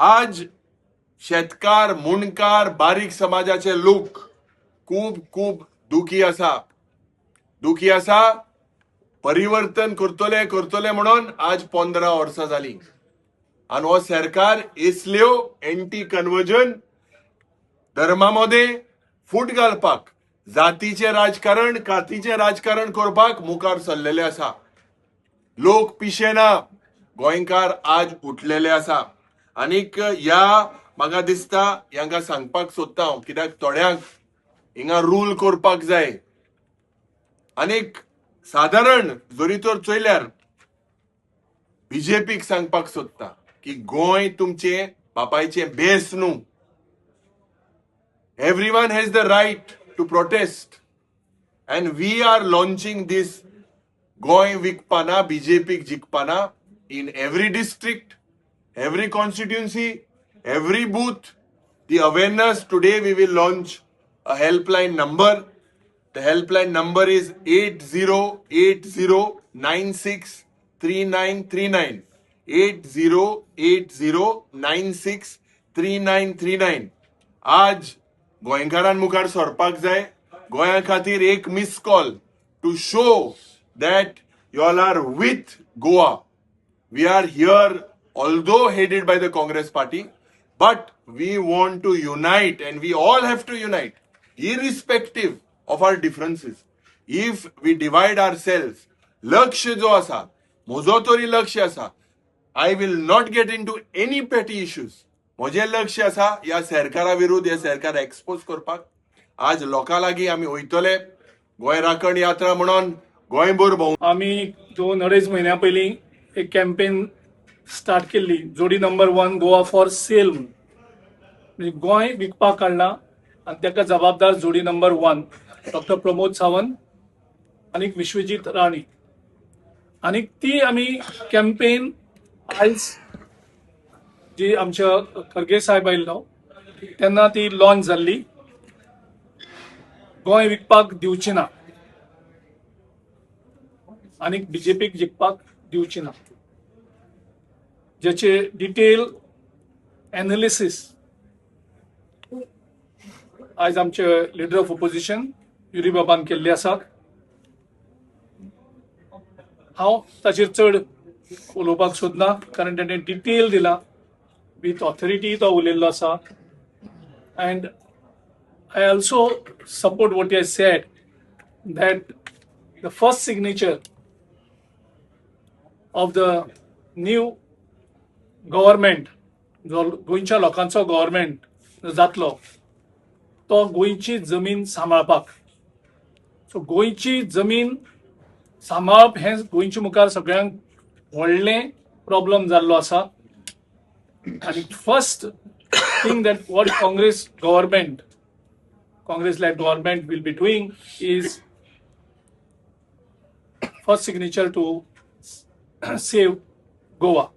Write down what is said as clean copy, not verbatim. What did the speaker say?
आज शेतकार, मुंडकार, बारीक समाजाचे लोक खूब खूब दुखी आसा, दुखी आसा. परिवर्तन करतले करतले म्हणून आज 15 वर्सां जाली आनी हो सरकार इसल्यो एंटी कन्वर्जन, धर्मा मदें फूट घालपाक, जातीचें राजकारण, कातीचें राजकारण करपाक मुखार सरलेले आसा. लोक पिशे ना, गोंयकार आज उठलेले आसा. आनीक ह्या म्हाका दिसता ह्यांकां सांगपाक सोदता हांव, कित्याक थोड्यांक हिंगा रूल करपाक जाय. आनीक सादारण जरी तर चोयल्यार बीजेपीक सांगपाक सोदता की गोंय तुमचें बापायचें बेस न्हू. Everyone has the right to protest and we are launching this Goa विकपाना, बीजेपीक जिखपाना in every district, every constituency, every booth. The awareness today we will launch a helpline number. The helpline number is 8080963939, 8080963939. आज गोंयकारां मुखार सरपाक जाय. गोंया खातीर एक miss call to show that you all are with Goa. We are here, although headed by the Congress party, but we want to unite and we all have to unite, irrespective of our differences. If we divide ourselves, लक्ष जो आसा, म्हजो तरी लक्ष आसा, I will not get into any petty issues. म्हजें लक्ष आसा ह्या सरकारा विरुद्ध, ह्या सरकार एक्सपोज करपाक. आज लोकां लागीं आमी वयतले, गोंय राखण यात्रा म्हणून गोंयभर भोंव. आमी 2-2.5 म्हयन्या पयलीं एक कॅम्पेन स्टार्ट केल्ली, जोडी नंबर 1 गोवा फॉर सेल म्हणून. म्हणजे गोंय विकपाक काडला आनी ताका जबाबदार जोडी नंबर 1 डॉक्टर प्रमोद सावंत आनी विश्वजीत राणे. आनी ती आमी कॅम्पेन आयज जी आमच्या खरगे साहेब आयिल्लो तेन्ना ती लॉन्च जाल्ली. गोंय विकपाक दिवची ना आनी बीजेपीक जिखपाक दिवची ना, ज्याचे डिटेल एनालिसिस आयज आमचे लिडर ऑफ ओपोजिशन युरी बाबान केल्ले आसा. हांव ताचेर चड उलोवपाक सोदना, कारण ताणें डिटेल दिला, विथ ऑथॉरिटी तो उलयल्लो आसा. And I also support what I said that the first signature of the new government, जो गोंयच्या लोकांचो गव्हर्मेंट जातलो, तो गोंयची जमीन सांबाळपाक. सो गोंयची जमीन सांबाळप हें गोंयच्या मुखार सगळ्यांक व्हडलें प्रॉब्लम जाल्लो आसा. आनी first thing that what Congress government, Congress led government will be doing is first signature to save Goa.